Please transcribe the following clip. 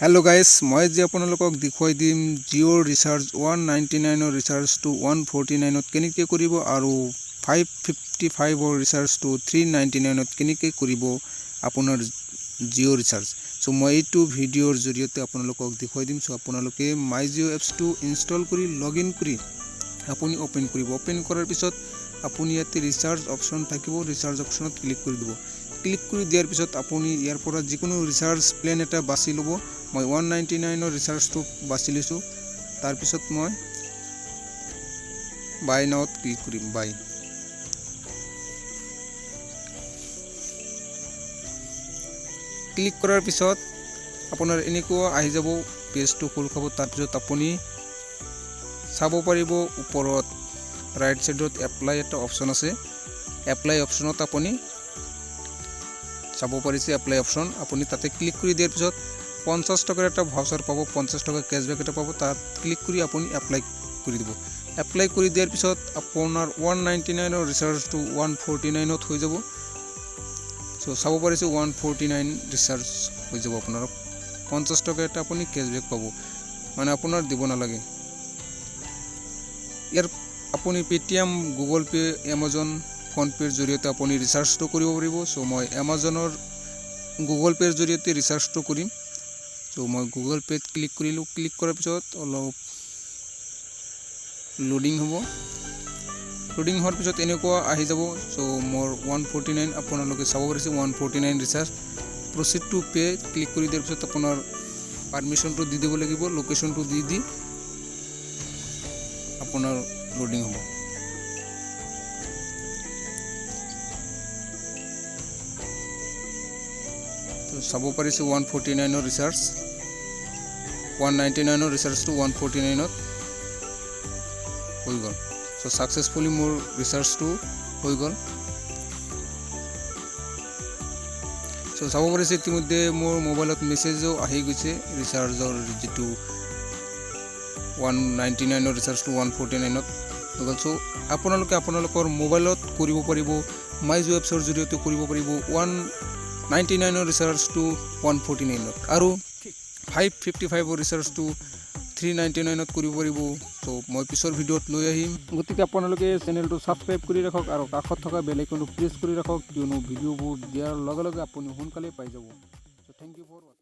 Hello' guys, মই আজি আপোনালোকক দেখুৱাই দিম জিঅ'ৰ ৰিচাৰ্জ 199ৰ ৰিচাৰ্জটো 149ত কেনেকৈ কৰিব আৰু 555ৰ ৰিচাৰ্জটো 399ত কেনেকৈ কৰিব আপোনাৰ জিঅ' ৰিচাৰ্জ। চ' মই এইটো ভিডিঅ'ৰ জৰিয়তে আপোনালোকক দেখুৱাই দিম। চ' আপোনালোকে মাই জিঅ' এপছটো ইনষ্টল কৰি লগ ইন কৰি আপুনি অ'পেন কৰিব। অ'পেন কৰাৰ পিছত আপুনি ইয়াতে ৰিচাৰ্জ অপশ্যন থাকিব, ৰিচাৰ্জ অপশ্যনত ক্লিক কৰি দিব। ক্লিক কৰি দিয়াৰ পিছত আপুনি ইয়াৰ পৰা যিকোনো ৰিচাৰ্জ প্লেন এটা বাছি ল'ব। মই 199ৰ ৰিচাৰ্জটো বাছি লৈছোঁ। তাৰপিছত মই বাই নাওত ক্লিক কৰিম। বাই ক্লিক কৰাৰ পিছত আপোনাৰ এনেকুৱা আহি যাব, পেজটো খোল খাব। তাৰপিছত আপুনি চাব পাৰিব ওপৰত ৰাইট ছাইডত এপ্লাই এটা অপশ্যন আছে। এপ্লাই অপশ্যনত আপুনি চাব পাৰিছে এপ্লাই অপশ্যন। আপুনি তাতে ক্লিক কৰি দিয়াৰ পিছত 50 টকাৰ এটা ভাউচাৰ পাব, 50 টকা কেছবেক এটা পাব। তাত ক্লিক কৰি আপুনি এপ্লাই কৰি দিব। এপ্লাই কৰি দিয়াৰ পিছত আপোনাৰ 199ৰ ৰিচাৰ্জটো 149ত হৈ যাব। চ' চাব পাৰিছে 149 ৰিচাৰ্জ হৈ যাব। আপোনাৰ 50 টকা এটা আপুনি কেছবেক পাব, মানে আপোনাৰ দিব নালাগে। ইয়াৰ আপুনি পে'টিএম, গুগল পে', এমাজন, ফোনপে'ৰ জৰিয়তে আপুনি ৰিচাৰ্জটো কৰিব পাৰিব। চ' মই এমাজনৰ গুগল পে'ৰ জৰিয়তে ৰিচাৰ্জটো কৰিম। চ' মই গুগল পে'ত ক্লিক কৰিলোঁ। ক্লিক কৰাৰ পিছত অলপ লোডিং হ'ব। লোডিং হোৱাৰ পিছত এনেকুৱা আহি যাব। চ' মোৰ 149 আপোনালোকে চাব পাৰিছে 149 recharge. Proceed to pay' click কৰি দিয়াৰ পিছত আপোনাৰ পাৰ্মিশ্যনটো দি দিব লাগিব, লোকেশ্যনটো দি দি আপোনাৰ লোডিং হ'ব। তো চাব পাৰিছে 149ৰ ৰিচাৰ্জ, 199ৰ ৰিচাৰ্জটো 149ত হৈ গ'ল। চ' ছাকচেছফুলি মোৰ ৰিচাৰ্জটো হৈ গ'ল। চ' চাব পাৰিছে ইতিমধ্যে মোৰ মোবাইলত মেছেজো আহি গৈছে, ৰিচাৰ্জৰ যিটো 199ৰ ৰিচাৰ্জটো 149ত হৈ গ'ল। চ' আপোনালোকে আপোনালোকৰ মোবাইলত কৰিব পাৰিব, মাই জিঅ' এপছৰ জৰিয়তে কৰিব পাৰিব 199ৰ ৰিচাৰ্জটো 149ত আৰু 555ৰ ৰিচাৰ্জটো 399ত কৰিব পাৰিব। চ' মই পিছৰ ভিডিঅ'ত লৈ আহিম। গতিকে আপোনালোকে চেনেলটো ছাবস্ক্ৰাইব কৰি ৰাখক আৰু কাষত থকা বেল আইকনটো প্ৰেছ কৰি ৰাখক, কিয়নো ভিডিঅ'বোৰ দিয়াৰ লগে লগে আপুনি সোনকালে পাই যাব। চ' thank U for ৱাচিং।